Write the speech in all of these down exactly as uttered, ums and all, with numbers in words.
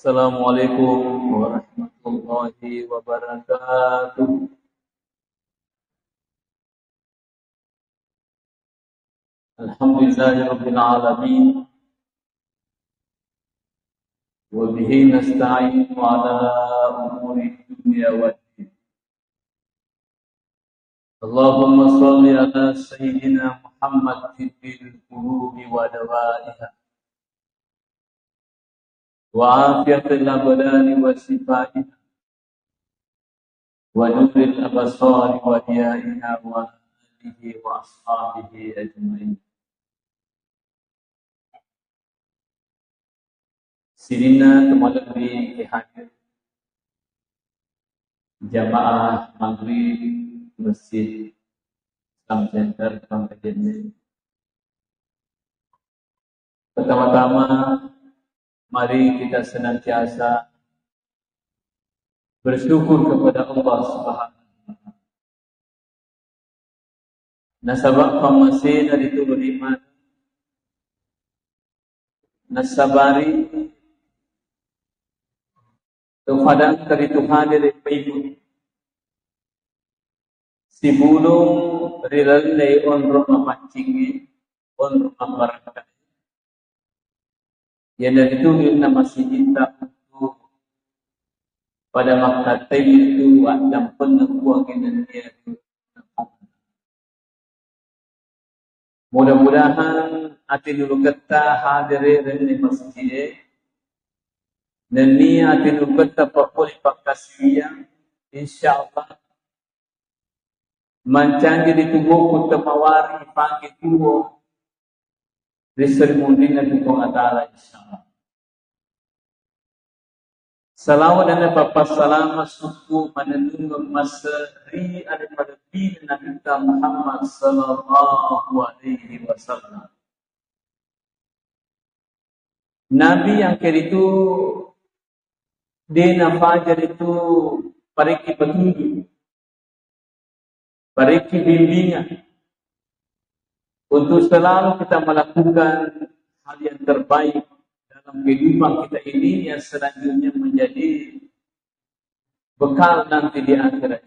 Assalamualaikum warahmatullahi wabarakatuh. Alhamdulillahirabbil alamin. Wa bihi nasta'inu ala umuri dunya waddin. Allahumma shalli ala sayyidina Muhammad tibbil qulubi wa dawaiha, wa afiyatil abdani wa shifaiha, wa nuril absari wa diyaiha, wa alihi wa ashabihi ajmain. Sininna to malebbi hadir jamaah maghrib Masjid Islam Center Pangkajene. Pertama-tama, mari kita senantiasa bersyukur kepada Allah Subhanahu wa Ta'ala. Nasaba pammasena ri tulu lima, nasabari to fadang ri Tuhan ri paimu. Sibulung ri lalenna onrong mapaccingnge, onrong mabbarakka. Iyanaritu winna masigitta untu pada makkattai itu addampenna Puang nennia. Mudah-mudahan atinuluketta hadere renni masjid e, nennia atinuluketta pappoli pakkasiwiang, insyaallah mancanji ri tubuhku temawari pake tuo ri seri munrinna tu Puang Allah Ta'ala, insyaallah. Salawat dan pappasalama sukku manennungeng masse ri ade malebbina Nabitta Muhammad sallallahu alaihi wasallam. Nabi yang keritu de nafaja ritu pariki petunjuk. Berikan bimbingan untuk selalu kita melakukan hal yang terbaik dalam kehidupan kita ini yang selanjutnya menjadi bekal nanti di akhirat.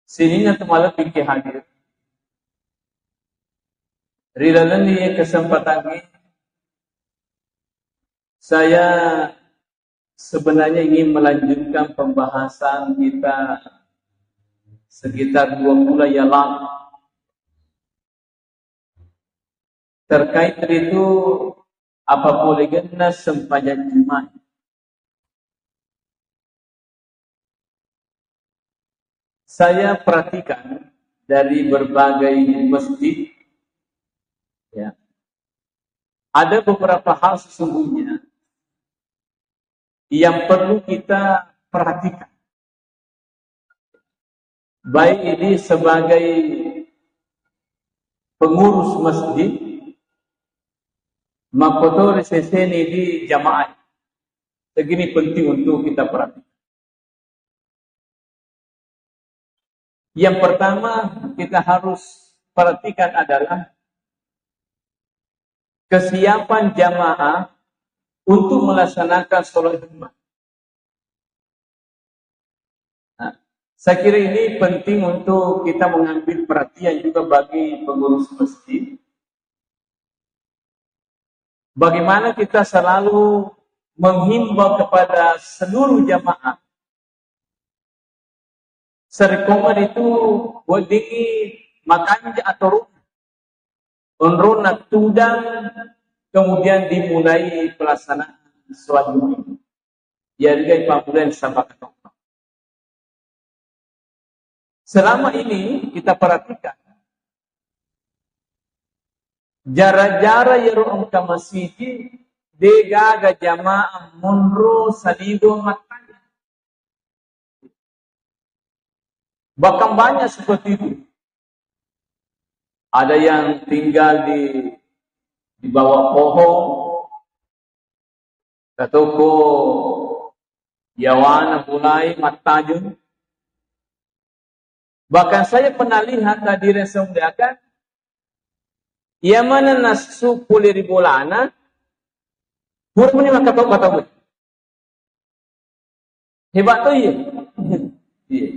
Sininna tu malebbi ki hadir. Ri lalenna kesempatan ini, saya sebenarnya ingin melanjutkan pembahasan kita sekitar dua bulan yang lalu terkait itu apa polegenna sempajang Jumat. Saya perhatikan dari berbagai masjid, ya, ada beberapa hal sesungguhnya yang perlu kita perhatikan. Baik ini sebagai pengurus masjid, makkotoro sesena di jamaah. Jadi ini penting untuk kita perhatikan. Yang pertama kita harus perhatikan adalah kesiapan jamaah untuk melaksanakan sholat Jumat. Nah, saya kira ini penting untuk kita mengambil perhatian juga bagi pengurus masjid. Bagaimana kita selalu menghimbau kepada seluruh jamaah. Serekongan itu weddingngi makanja atau ru-, onronna tudang, kemudian dimulai pelaksanaan sholat Jumat. Jadi, pabbulai sabakatong. Selama ini kita perhatikan, jara-jara iyaro engka masigi, degaga jamaah monro saliweng makkanja. Bahkan banyak seperti itu. Ada yang tinggal di, di bawah pohon, katoko yawana mulai mattajeng. Bahkan saya pernah lihat, hadirin yang saya muliakan, Iya mana nassu pole ri bolana, pura meni makkatobba tau. Hebat to iya. Iya.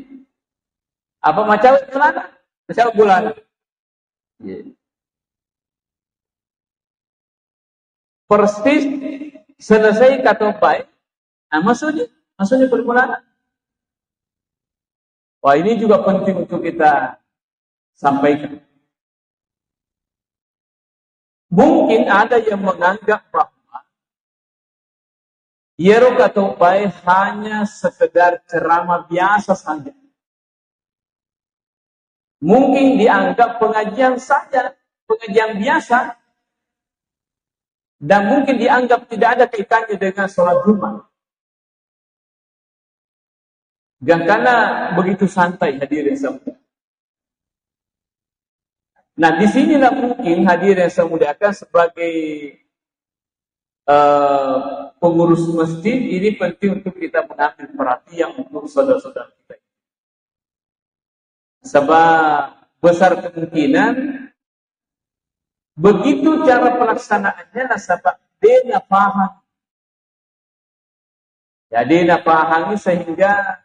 Apa macawe bolana? Macawe bolana. Iya. Persis selesai katobbae. Nah, masuknya, masuknya pole bolana. Wah, ini juga penting untuk kita sampaikan. Mungkin ada yang menganggap bahwa iyaro katobbae hanya sekedar ceramah biasa saja. Mungkin dianggap pengajian saja, pengajian biasa, dan mungkin dianggap tidak ada kaitannya dengan sholat Jumat. Gangkanna begitu santai, hadirin semua. Nah, disinilah mungkin, hadirin yang saya muliakan, sebagai eh, pengurus masjid, ini penting untuk kita mengambil perhatian untuk saudara-saudara kita. Sebab besar kemungkinan begitu cara pelaksanaannya, nasaba de' napahang. Jadi, napahangi sehingga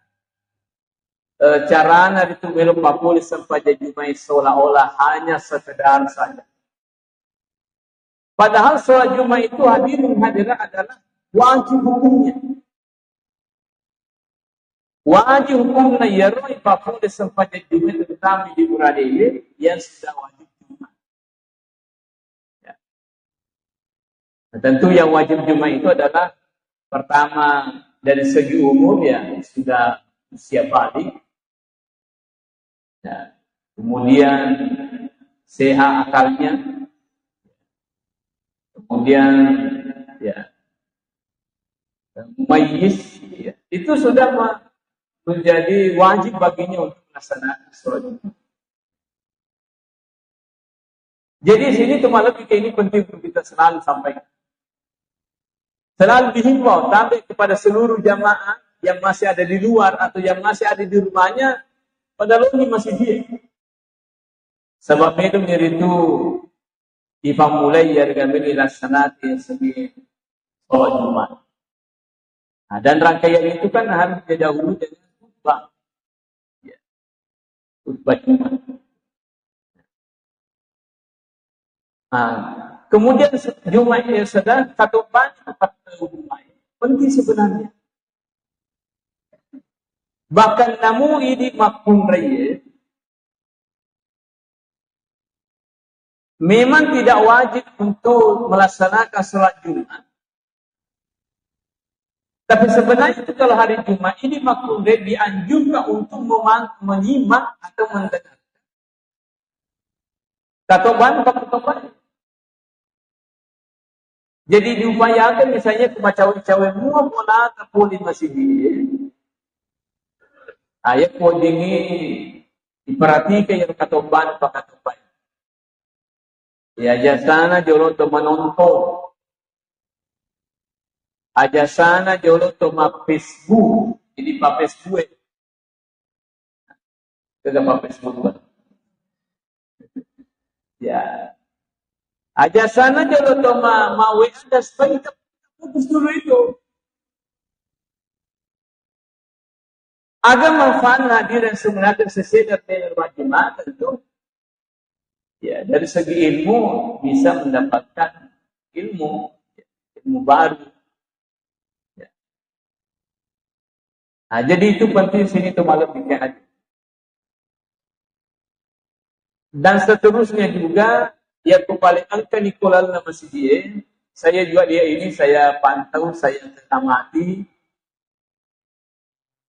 eh, carana ritu melo papole sempajang Juma'i seolah-olah hanya sekedar saja. Padahal sholat Jumat itu, hadirin hadirat, adalah wajib hukumnya. Wajib hukumna iyaro ipapole sempajang Jumat, terutama di Buradeye yang sudah wajib Jumat. Ya. Nah, tentu yang wajib Jumat itu adalah pertama dari segi umur, ya, sudah usia balik. Ya. Kemudian sehat akalnya. Kemudian, ya, mumayyiz, ya. Itu sudah me-, menjadi wajib baginya untuk melaksanakan sholat Jumat. Jadi, sini tuh malah ini penting untuk kita selalu sampaikan. Selalu dihimbau sampai kepada seluruh jamaah yang masih ada di luar atau yang masih ada di rumahnya, pada longi masjid. Sebab itu, itu dipammulai ya dengan ini laksanakan sebagai sholat Jumat. Nah, dan rangkaian itu kan harus didahului dengan khutbah. Ya. Khutbah Jumat. Nah, kemudian se-, Jumat yang sedang satu banyak tempat Jumat. Penting sebenarnya. Bahkan namu idi makkunrai, memang tidak wajib untuk melaksanakan sholat Jumat. Tapi sebenarnya itu kalau hari Jumat ini makkunrai dianjurkan untuk memang-, menyimak atau mendengar. Katobbae, katobbae. Jadi diupayakan misalnya ku macawe-cawe mua bola tapoli masigi. Ayo pojingi diperhatikan yang katobbae, pakatobbae. Ya, aja sana jolo to menonton. Aja sana jolo to ma Facebook. Jadi pa Facebook. Ke pa Facebook. Ya. Aja sana jolo to ma, ma W A dan sebagainya. Fokus dulu itu. Aga manfaat hadirin semuanya seseda dengan wajib tentu. Ya, dari segi ilmu bisa mendapatkan ilmu, ilmu baru. Ya. Nah, jadi itu penting sini tuh malam bikin aja. Dan seterusnya juga, ya, ku paling angka Nikolal nama si dia, saya juga dia ini, saya pantau, saya amati,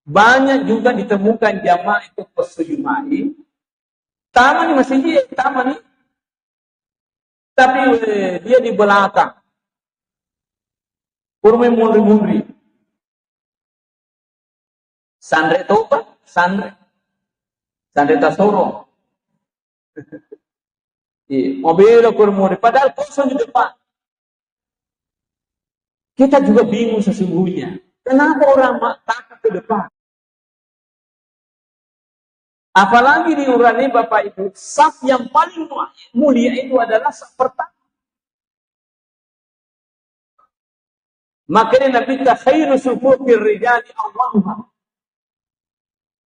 banyak juga ditemukan jamaah itu pas Jumat, tamani masigi, tamani, tapi, eh, dia di belakang. Kurmi munri-munri. Sanre topa, sanre. Sanre tasoro. Iya, mobil kurmi munri. Padahal kosong di depan. Kita juga bingung sesungguhnya. Kenapa orang ma-, takut ke depan? Apalagi di Urane, Bapak Ibu, saf yang paling mulia itu adalah saf pertama. Makanya Nabi ta khairu sufufir rijali awwaluha.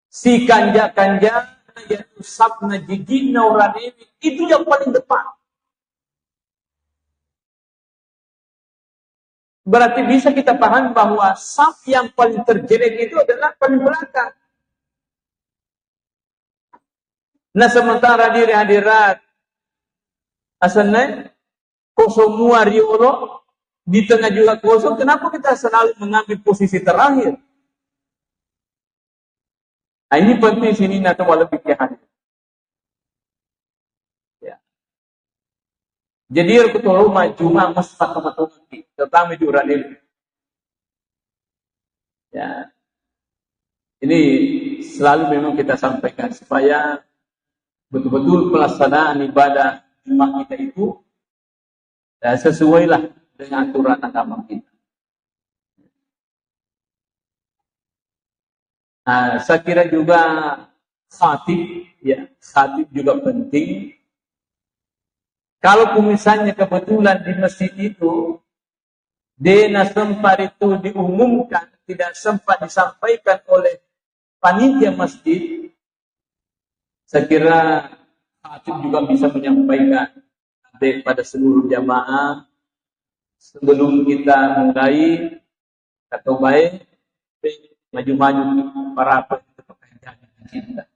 Si kanja-kanja yaitu safna jiji'na Urane itu yang paling depan. Berarti bisa kita paham bahwa saf yang paling terjelek itu adalah paling belakang. Nah, sementara diri hadirat asenna kosong mua riolo, di tengah juga kosong, kenapa kita selalu mengambil posisi terakhir? Nah, ini penting sini, nah, coba lebih ke hadir. Ya. Jadi, aku tolong maju, mas, tak kebetulan, terutama di Urane. Ya. Ini selalu memang kita sampaikan supaya betul-betul pelaksanaan ibadah Jumat kita itu, ya, sesuailah dengan aturan agama kita. Nah, saya kira juga khatib, ya, khatib juga penting. Kalaupun misalnya kebetulan di masjid itu, de' nasempat itu diumumkan, tidak sempat disampaikan oleh panitia masjid, saya kira khatib juga bisa menyampaikan update pada seluruh jamaah sebelum kita mulai atau baik maju-maju para pekerja cinta.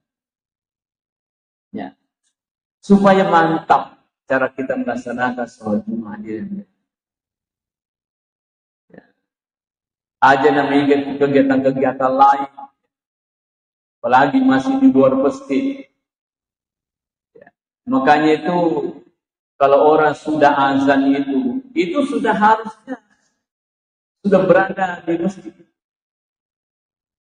Ya. Supaya mantap cara kita melaksanakan sholat Jumat, hadirin. Ya. Aja namanya kegiatan-kegiatan lain, apalagi masih di luar masjid. Ya. Makanya itu kalau orang sudah azan itu, itu sudah harusnya sudah berada di masjid.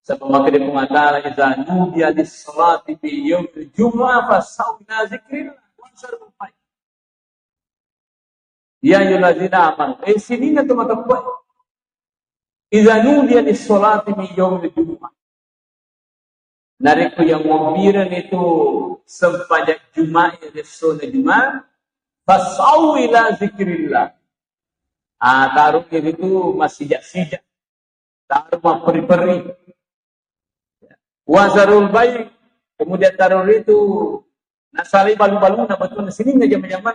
Sebab maka dia mengatakan, "Idza nudiya lis-salati fi yaumil jumu'ah fas'au ila dzikrillah wa dzarul bai'." Ya ayyuhalladzina amanu, eh, sininna tu maka kuat. "Idza nudiya lis-salati fi yaumil jumu'ah." Narekko yang mobbireng itu sempajang Jumat, ya, essona Jumat, fas'au ila dzikrillah. Ah, taruh itu masijak-sijak. Taruh mapperi-peri. Wa dzarul bai', kemudian taruh itu nasalai balu-baluna, betul sininna jama-jama.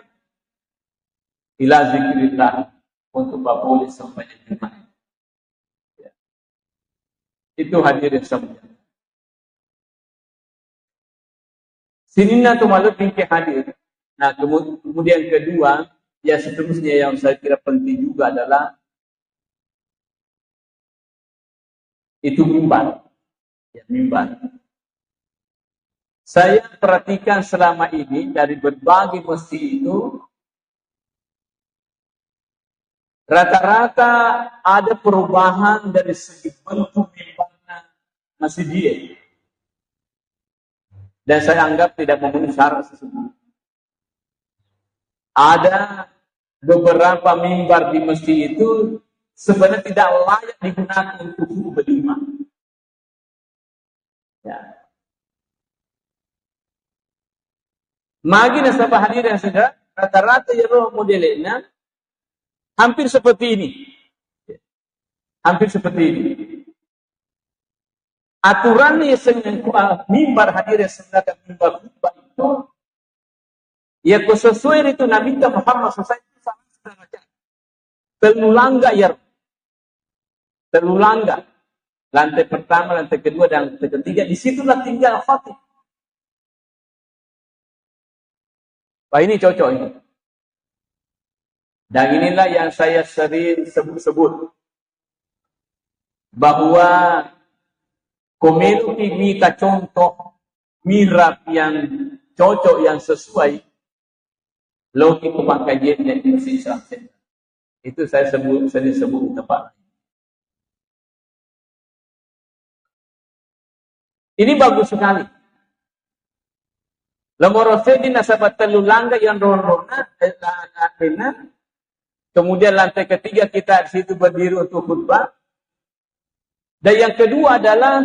Ila dzikrillah, untuk papole sempajang Jumat. Ya. Itu hadirin semua. Sininna tu malebbi ke hadir. Nah, kemu-, kemudian kedua, ya seterusnya yang saya kira penting juga adalah itu mimbar. Ya, mimbar. Saya perhatikan selama ini dari berbagai masjid itu, rata-rata ada perubahan dari segi bentuk mimbarnya masjid. Dan saya anggap tidak memenuhi syarat sesungguhnya. Ada beberapa mimbar di masjid itu sebenarnya tidak layak digunakan untuk khutbah Jumat. Ya. Magi nasaba hadirin sedang, rata-rata ya roh modelnya hampir seperti ini. Hampir seperti ini. Aturan yang seng-, ah, mimbar hadirin sedang mimbar khutbah itu, ya, ko sesuai itu Nabi Muhammad sallallahu alaihi wasallam, tellu langga ya. Tellu langga. Lantai pertama, lantai kedua, dan lantai ketiga. Di situlah tinggal khatib. Wah, ini cocok ini. Dan inilah yang saya sering sebut-sebut. Bahwa komelo mita contoh mihrab yang cocok, yang sesuai, loki pemakajian yang sisa. Itu saya sebut, sering sebut di tempat. Ini bagus sekali. Nomor seddi nasaba tellu langga yang ronrona, eh, la-, la-, kemudian lantai ketiga kita di situ berdiri untuk khutbah. Dan yang kedua adalah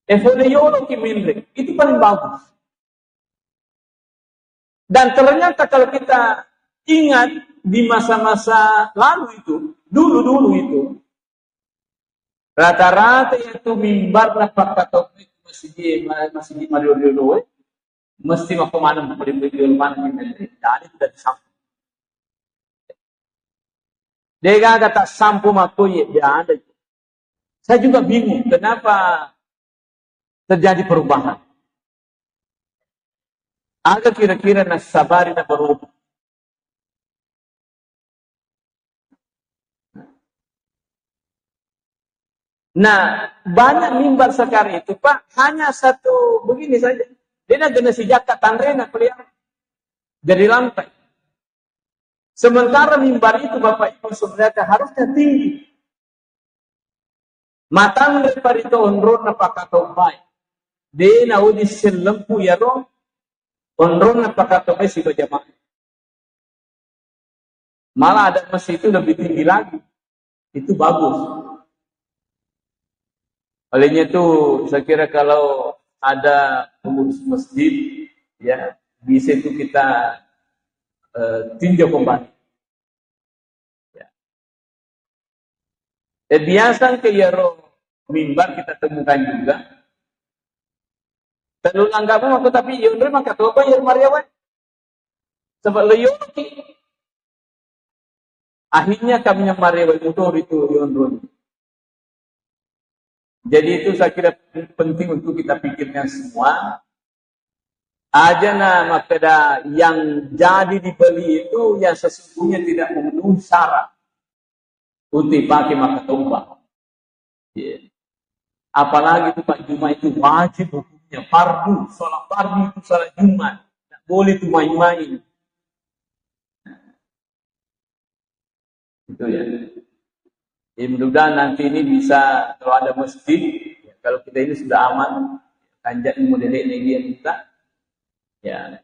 E fole yolo ki menre, itu paling bagus. Dan ternyata kalau kita ingat di masa-masa lalu itu, dulu-dulu itu, rata-rata itu mimbar na pakkatobba masjid, masjid Mario Riolo, mesti mako maneng, maneng. Jadi tidak disampu. Degaga tak sampu mako ye, ya ada. Saya juga bingung kenapa terjadi perubahan. Aga kira-kira nasabari na berubah. Nah, banyak mimbar sekarang itu, Pak, hanya satu begini saja. Dia nak kena sijaka tanrena kuliah. Jadi lantai. Sementara mimbar itu, Bapak Ibu Saudara, harusnya tinggi. Matanre parito onronna pakkatobbae. De naudi sellempu yaro onronna pakkatobbae siba jamaah. Malah ada masjid itu lebih tinggi lagi. Itu bagus. Olehnya itu, saya kira kalau ada pengurus masjid, ya, bisa itu kita, eh, tinjau kembali. Ya. Eh, biasa ke yaro mimbar kita temukan juga. Telu langgamu aku tapi yonre maka toba yar mariawan. Sebab leyoki. Akhirnya kami yang mariawan motor itu yonron. Jadi itu saya kira penting untuk kita pikirkan semua. Aja na makkeda yang jadi dibeli itu yang sesungguhnya tidak memenuhi syarat untuk dipakai maka toba. Ya. Apalagi itu Pak Jumat itu wajib hukumnya, fardu, sholat fardu itu sholat Jumat. Tidak boleh itu main-main. Itu ya. Jadi mudah-mudahan nanti ini bisa, kalau ada masjid, ya, kalau kita ini sudah aman, kanjak modele ini dia kita, ya.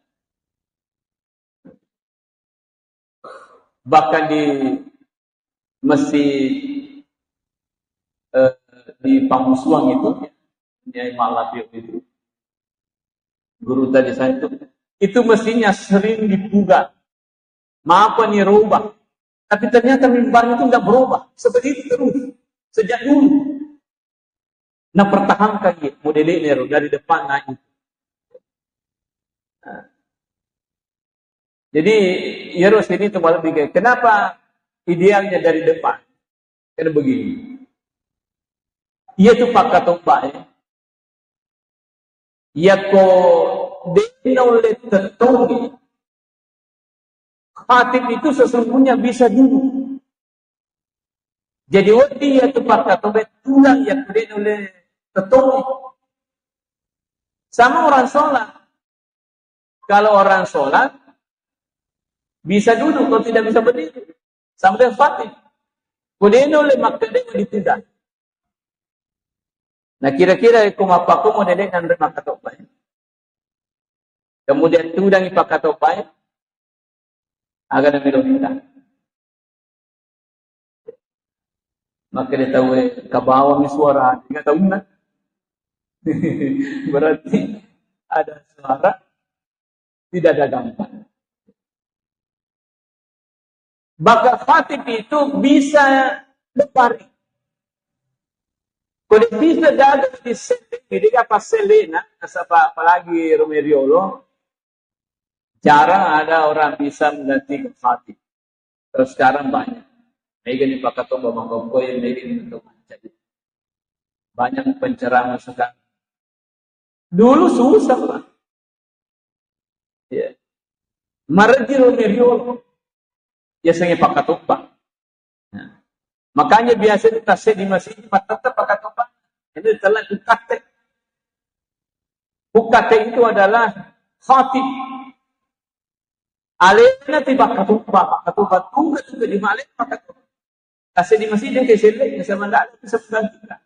Bahkan di masjid, eh, di Pamusuang itu, ya, Imam Latif itu, guru tadi saya itu, itu mestinya sering dipugar. Maapa nih rubah? Tapi ternyata mimbar itu nggak berubah. Seperti itu terus. Sejak dulu. Nah, pertahankan ya, modelnya dari depan naik. Nah. Jadi, ya, terus ini itu malah bikin. Kenapa idealnya dari depan? Karena begini. Iya tuh pakkatobba, ya. Yako de naulle tettongi, khatib itu sesungguhnya bisa dulu. Jadi, wedding iya tu pakkatobba tulang yako de naulle tettongi. Sama orang sholat. Kalau orang sholat, bisa duduk, kalau tidak bisa berdiri. Sama dengan khatib. Ko de naulle makkeda ditudang. Nah, kira-kira ko mappakko modele nanre makkatobba. Kemudian tudangi pakkatobba. Aga na melo kita. Makkeda tauwe, kabawami suara, tiga tahunna. Berarti ada suara, tidak ada gampang. Maka khatib itu bisa depari. Kalau bisa gaga di sendiri, dia apa selena, nasaba apalagi Romeriolo, jarang ada orang bisa menggantikan khatib. Terus sekarang banyak. Mega ni pakkatobba makkokkoe, mega ni untuk mencari. Banyak penceramah sekarang. Dulu susah, Pak. Ya. Marejiro meriolo. Biasanya pakkatobba. Nah. Makanya biasanya tasik di masjid, tetap pakkatobba. Ini telah kukatte. Kukatte itu adalah khatib. Alena ti pakkatobba, pakkatobba tunggu juga di malik pakkatobba. Tasik di masjid yang kesele, yang sama ndak ada bisa menggantikan.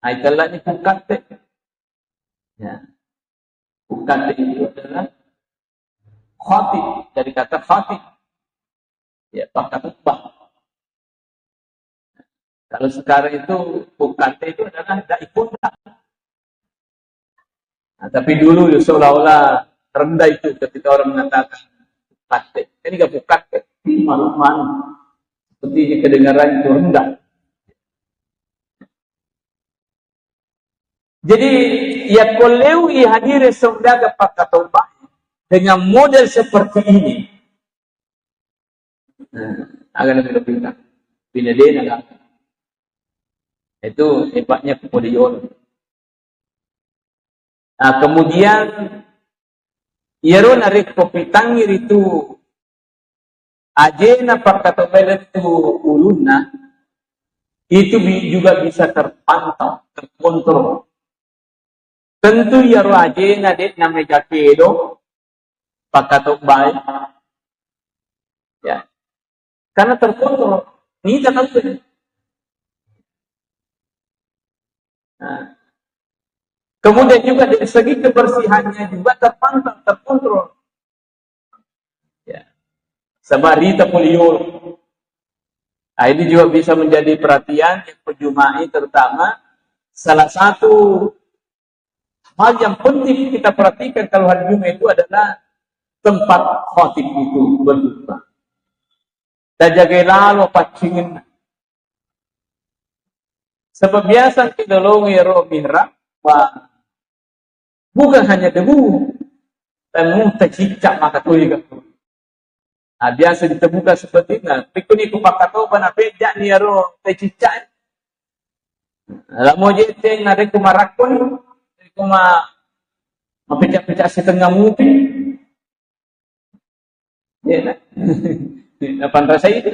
Nah, itulah ini kukatte. Ya. Kukatte itu adalah khatib, dari kata khatib. Ya, pakkatobba. Kalau sekarang itu pukatte itu adalah dai konda. Nah, tapi dulu ya seolah-olah rendah itu ketika orang mengatakan pukatte. Ini gak pukatte, malu-malu. Sepertinya kedengaran itu rendah. Jadi, ya, ko lewi hadire saudara pakkatobba dengan model seperti ini. Nah, agak lebih lebih tak. Pindah dia nak. Itu hebatnya kepolisian. Nah, kemudian, iyaro narekko pitangngi ritu ajena pakkatobbae lettu ulunna, itu bi-, juga bisa terpantau, terkontrol. Tentu iyaro ajena de' namega kedo pakkatobbae. Ya. Karena terkontrol. Nita tentu. Nah. Kemudian juga dari segi kebersihannya juga terpantau, terkontrol. Ya. Sama rita polio. Nah, ini juga bisa menjadi perhatian yang penjumai, terutama salah satu hal yang penting kita perhatikan kalau hari Jumat itu adalah tempat khatib itu berkhutbah. Tajagai lalo paccingenna. Sebab biasa kita lolongi ro mihrab, wah, bukan hanya debu, tapi mu tacicca maka tuli gak. Nah, biasa ditemukan seperti itu. Nah, pikuni ku pakkatobba na pejja ni aro tacicca. Lamo jeteng na rekko marakkon, rekko ma-, mapecak-pecak setengah mupi. Ya, nah. Napanrasai itu.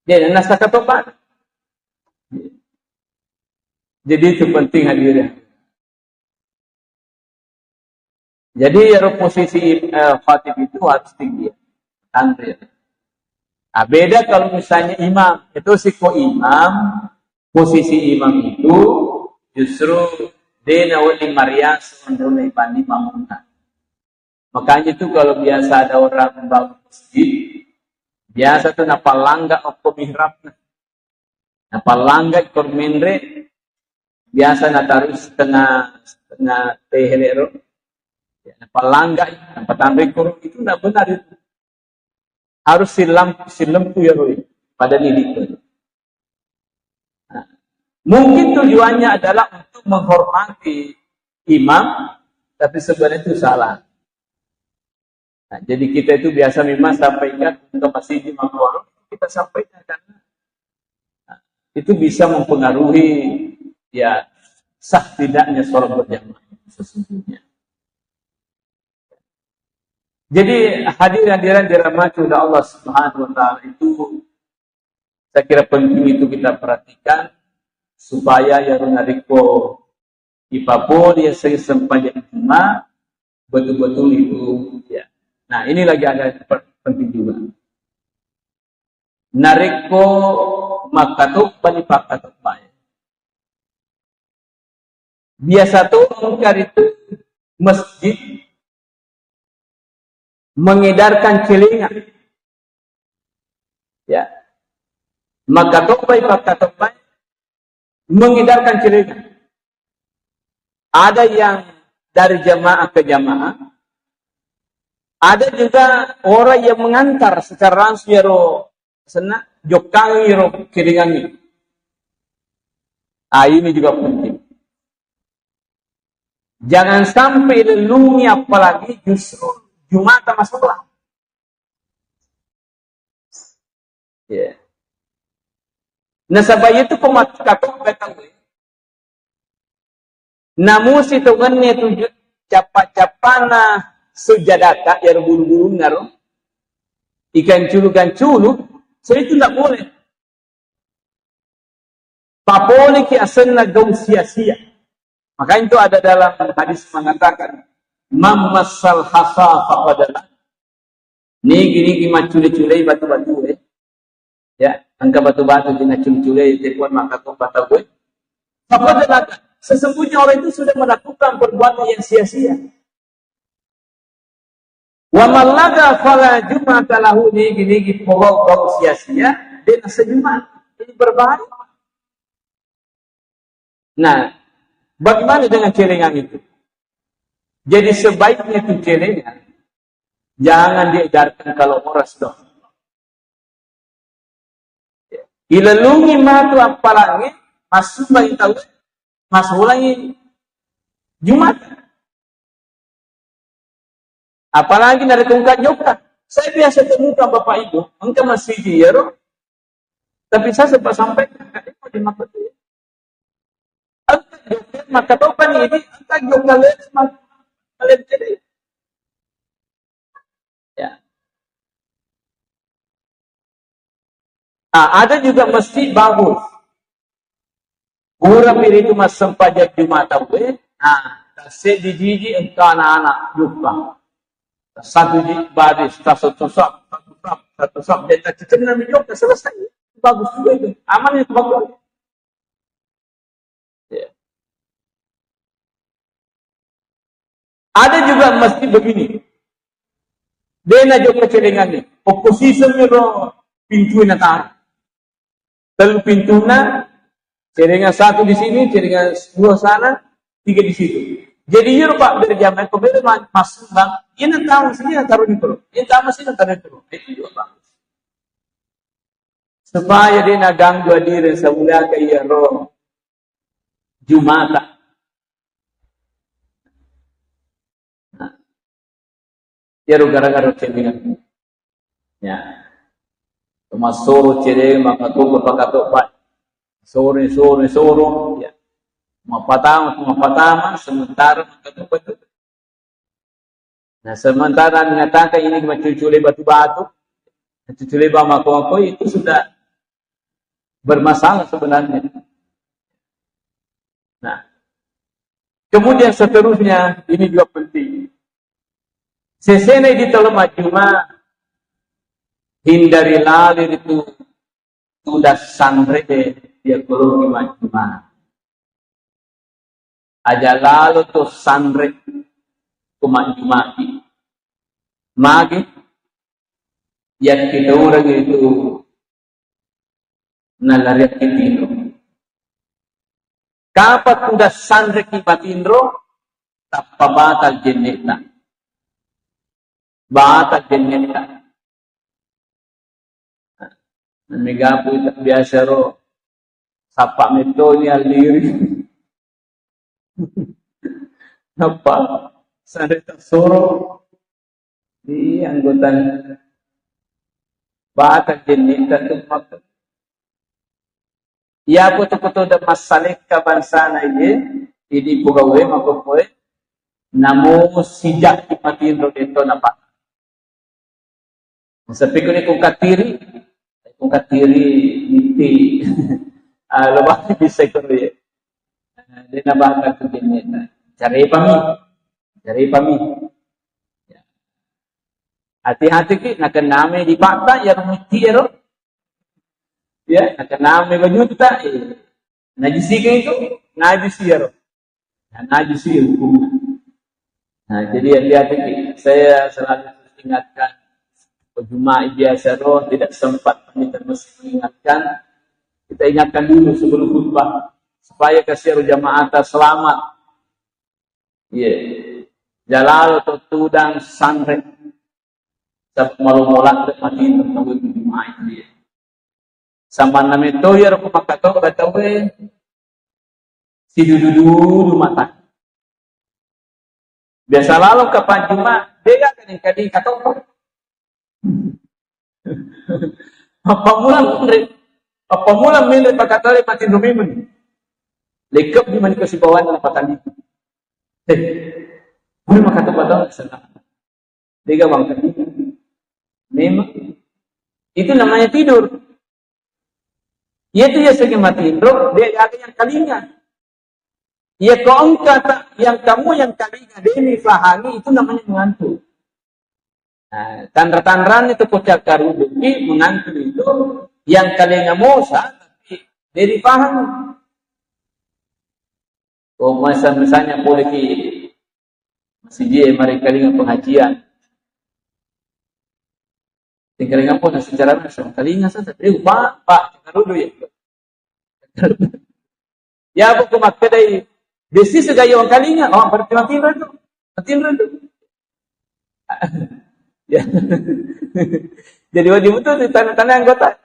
Ya, nasa katopa. Jadi itu penting hadirin. Jadi, ero posisi, eh, khatib itu harus tinggi. Tampil. Nah, beda kalau misalnya imam. Itu siko imam, posisi imam itu justru de nawedding mariaso onrona ibanding makmumna. Makanya itu kalau biasa ada orang membangun masjid, biasa tuh napallangga okko mihrabna. Napallangga ikor menre, biasa nataruh setengah, setengah teh lero. Ya, napallangga, napatanre ikor, itu ndak benar itu. Harus silam, silempu ya, Roy. Pada diri itu. Nah, mungkin tujuannya adalah untuk menghormati imam, tapi sebenarnya itu salah. Nah, jadi kita itu biasa memang sampaikan ke masjid di Mangkualam, kita sampaikan karena, nah, itu bisa mempengaruhi, ya, sah tidaknya sholat berjamaah sesungguhnya. Jadi, hadirin-hadirat dirahmati oleh Allah Subhanahu wa Ta'ala, itu saya kira penting itu kita perhatikan supaya ya narekko ipapole yasengnge sempajang Juma, betul-betul itu, ya. Nah, ini lagi ada per-, penting juga. Narekko makkatobba ni pakkatobbae, biasa to engka ritu masjid mengedarkan celengan. Ya. Makkatobbai pakkatobbai mengedarkan celengan. Ada yang dari jamaah ke jamaah, ada juga orang yang mengantar secara langsung, ya ro, senna jokkang ro celengan ini. Ah, ini juga penting. Jangan sampai lellungi, apalagi justru Jumata masalah. Ya. Nasaba itu pemat-, katong ketahui. Namusi tongennya tujuh capa-capana sujadata, ya bulu-bulunna ro. Ikan culu-kan culu, so itu ndak boleh. Papoleki asenna gau sia-sia. Makanya itu ada dalam hadis mengatakan, "Man massal hasa faqad la-," nigi-nigi maccule-culei batu-batu, eh. Ya, engka batu-batu dina cule-cule, tepuan maka kau batu, eh. Faqad la-, sesungguhnya orang itu sudah melakukan perbuatan yang sia-sia. Wa man lagha fala jum'ata lahu, nigi-nigi pogau-gau sia-sia, de nasseng Jumat. Ini berbahaya. Nah, bagaimana dengan celengan itu? Jadi sebaiknya itu celengan jangan diajarkan kalau horas dong. Ilelungi matu appalangnge, massumbang tau, massolangi Jumat. Apalagi narekko engka jokka. Saya biasa temukan Bapak Ibu, engka masigi iyaro, tapi saya sempat sampaikan, "Kak, ini mau dimaksud ini?" Engka jokka, maka topan ini, engka jokka lele, maka lele. Ya. Ah, ada juga masjid bagus. Pura piritu massempajang Juma tauwe, nah, tasseddi jiji engka anak-anak jokka. Satu ji-, baris, satu sap, satu sap, satu sap, dan tak cecenna mi jokka, selesai. Bagus juga itu. Aman itu, bagus. Ya. Ada juga masjid begini. Dena jokka celengannya. Opposition ro pintu na taruh. Telu pintuna, celengan satu di sini, celengan dua sana, tiga di situ. Jadi, iya, Pak, berjamaah itu beda ma-, masuk, Bang. Ini tahu sini, taruh di perut. Ini tahu sini, taruh di perut. Itu juga bagus. Supaya dia na ganggu hadirin, semoga ke iya roh Jumata. Nah, iyaro gara-gara celengan. Ya. Massoro celengan, makatobba, pakatobba. Sore, sore, soro. Ya. Mapatama, mapatama, sementara makatobba itu. Nah, sementara mengatakan ini macule-cule batu-batu, macule-cule bamako-mako, itu sudah bermasalah sebenarnya. Nah, kemudian seterusnya, ini juga penting. Sesena di dalam majjuma, hindari lali itu tudas sanre dia kologi majjuma. Aja lalo to sanre ko majjumaki. Magi? Yakkitaureng itu nalariakki tinro. Kapa tudas sanreki matinro, tappa batal jenneta. Batal jenneta. Megapu biasa ro sappa metoni alliri. Nappa sanre tassoro. Iya, anggota batal jenneta tu maka. Iya, foto-foto da massalekka bangsana iye, idi pogawé makkokkoé, namo sijak ipatinro dé'to napa. Sepi kuni ku katiri, ku katiri miti, ah, lo bang bisa ikut ya. Dia nabahkan tu jenneta. Cari pami, cari pami. Ya. Hati-hati ki, nakenna mi di pakta, ya miti ya ro. Ya, nakenna mi bajutta, eh. Najisi itu, najisi ya ro. Nah, najisi hukumnya. Nah, jadi hati-hati ki. Saya selalu ingatkan, Jumat biasa ro, tidak sempat kami terus mengingatkan. Kita ingatkan dulu sebelum khutbah supaya kasih jamaah selamat. Iya. Jalalo to tudang sanre. Sab-, malo-, mola mati tentang Jumat dia. Samanna metto iyaro ko makkatobba tauwe sidudu-dudu mata. Biasa lalo kapang Juma, dega kan yang kadi katobba. Apa mula menre, apa mula menre pakatale mati domimen. Lekep di manika sibawan na patani. Eh, mula makkatobba tau sana. Dega bang. Memang. Itu namanya tidur. Iya tu ya segi matinro, dia ada yang kalinga. Iya ko engka ta-, yang kamu yang kalinga, dia difahami, itu namanya mengantuk. Nah, tanra-tanranya itu kocak karuduki mengantuk itu yang kalinga mosa, tapi dia difahami. Oh, masa misalnya boleh ki masih dia mari kalinga pengajian. Tinggal dengan pun secara langsung kalinga saja. Eh, Pak, Pak, kita dulu ya. Ya, buku makkedai, besi segayo kalinga, oh, berarti matinro itu. Matinro itu. Ya. Jadi wajib betul di tanah-tanah anggota.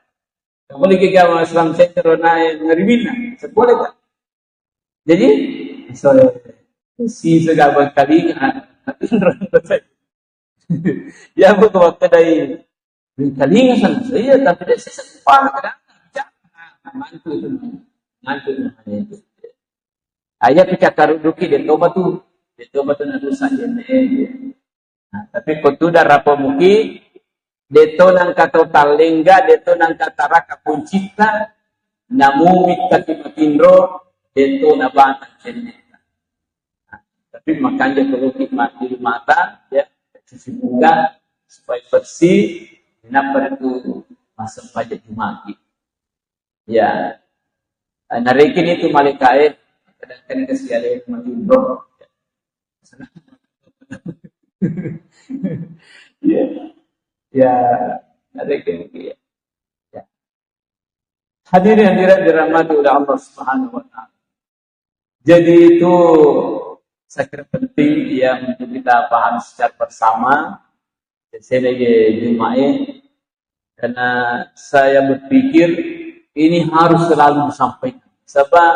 Kamu lagi gak Islam Center naik ngeribina. Sekolah, Pak. Jadi, so, si segala kali, ah, ya, bukan waktu dari, dari kali sana saya, tapi dari sisi kepala, kadang, ya, mantu itu, mantu namanya itu. Ayah pecah karuduki, dia tobat tuh, dia tobat tuh nanti saja, eh, Nah, tapi ko tudang rapo muki, deto nangka to talengga, deto nangka taraka kuncita, namu mitta ki matinro, deto na batang cenneta. Nah, tapi makanja ko loki mati mata, ya, cuci muka supaya bersih, kenapa itu masuk pajak jumaki. Ya. Eh, narekini itu malaikat, eh, kadang-kadang kasihan, eh, mati, bro. Ya. Ya. Narekini itu, ya. Ya. Hadirin hadirat dirahmati oleh Allah Subhanahu wa Ta'ala. Jadi itu saya kira penting ya untuk kita paham secara bersama. Saya lagi Jumat, karena saya berpikir ini harus selalu disampaikan. Sebab,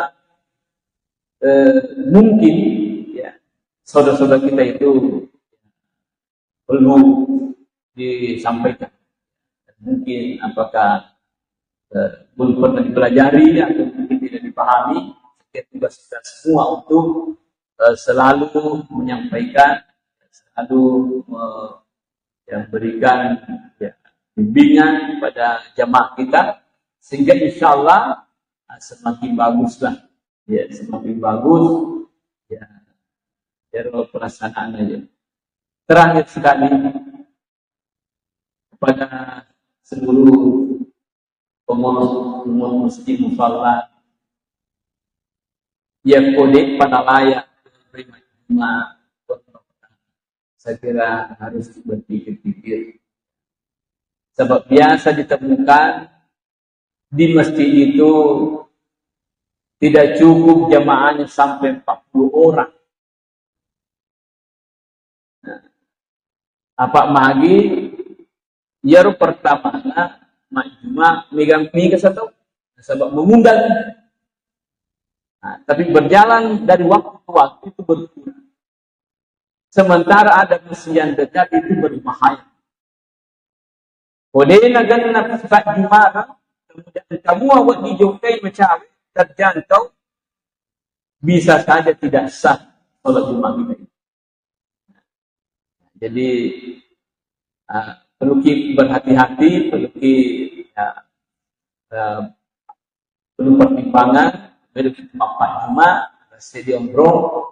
eh, mungkin ya saudara-saudara kita itu belum disampaikan. Mungkin apakah, eh, belum pernah dipelajari atau mungkin tidak dipahami. Saya kira tugas kita semua untuk, eh, selalu menyampaikan, selalu, eh, yang berikan, ya, bimbingan kepada jamaah kita, sehingga insya Allah, eh, semakin baguslah, ya, semakin bagus, ya, ya, pelaksanaan aja. Terakhir sekali, kepada seluruh pengurus, pengurus masjid musala, ya, kode pada layak terima, saya kira harus berpikir-pikir. Sebab biasa ditemukan di masjid itu tidak cukup jamaahnya sampai empat puluh orang. Nah, apa magi, iyaro pertamana majjuma mega, mega satu, sebab mengundang. Nah, tapi berjalan dari waktu ke waktu itu berkurang. Sementara ada masjid yang dekat itu berbahaya. Ko de' nagenna sifat Jumara, kemudian kamua wedding jokkai macawe, terjangkau, bisa saja tidak sah sholat Jumat kita ini. Jadi, ah, perlu ki berhati-hati, perlu ki, ya, eh, perlu pertimbangan, perlu ki tempat Jumat, sedih ombrong,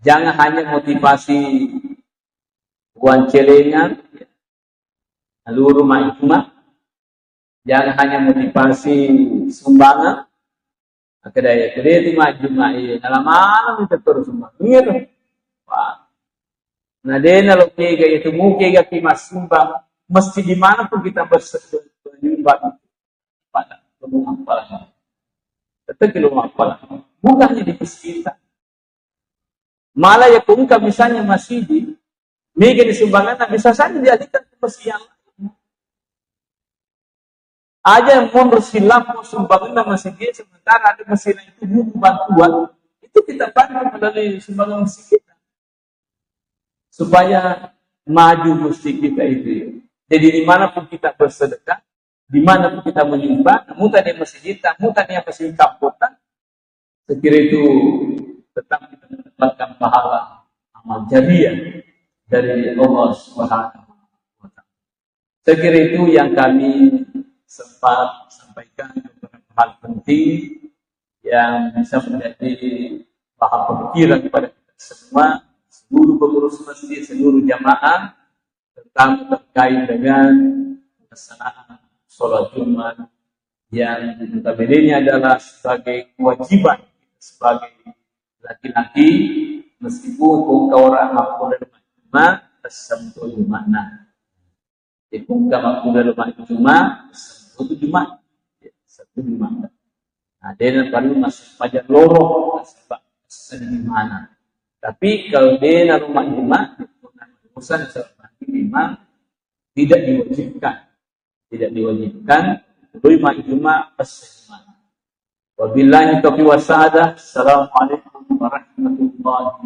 jangan hanya motivasi uang celengan, aluru majjuma, jangan hanya motivasi sumbangan. Kedai, kedai tu majjuma, iya, nalama-lama minta terus sumbang. Iya tu. Wah. Nah, dena lo kega itu, mu kega ki massumbang, mesti di mana pun kita berse-, menyumbang pada rumah apalah. Tetap di rumah apalah. Bukan di masjid. Malah ya, ko engka misalnya masjid, mega ni sumbanganna, bisa saja dialihkan ke masjid yang lain. Aja yang monro silappo sumbanganna masjid, sementara ada masjid lain itu butuh bantuan, itu kita bantu melalui sumbangan masjid kita. Supaya maju masjid kita itu, ya. Jadi dimanapun kita bersedekah, dimanapun kita menyumbang, muta di masjid kita, muta di masjid kampung, saya kira itu tetap kita mendapatkan pahala amal jariah dari Allah Subhanahu wa Ta'ala. Saya kira itu yang kami sempat sampaikan, beberapa hal penting yang bisa menjadi bahan pemikiran kepada kita semua, seluruh pengurus masjid, seluruh jamaah, terutama terkait dengan pelaksanaan sholat Jumat yang notabene-nya adalah sebagai kewajiban sebagai laki-laki, meskipun ko engka orang makkeda Jumat, Sabtu Jumatna. Jadi ko engka makkeda Jumat, Sabtu Jumat. Ya, Sabtu Jumat. Nah, de' na perlu massempajang loro, nasaba' seddi mana. Tapi kalau de' na ro majjuma', dosa nasaba' memang tidak diwajibkan. Tidak diwajibkan, lui majjuma' pas. Wabillahi taufiq was sa'adah. Assalamualaikum warahmatullahi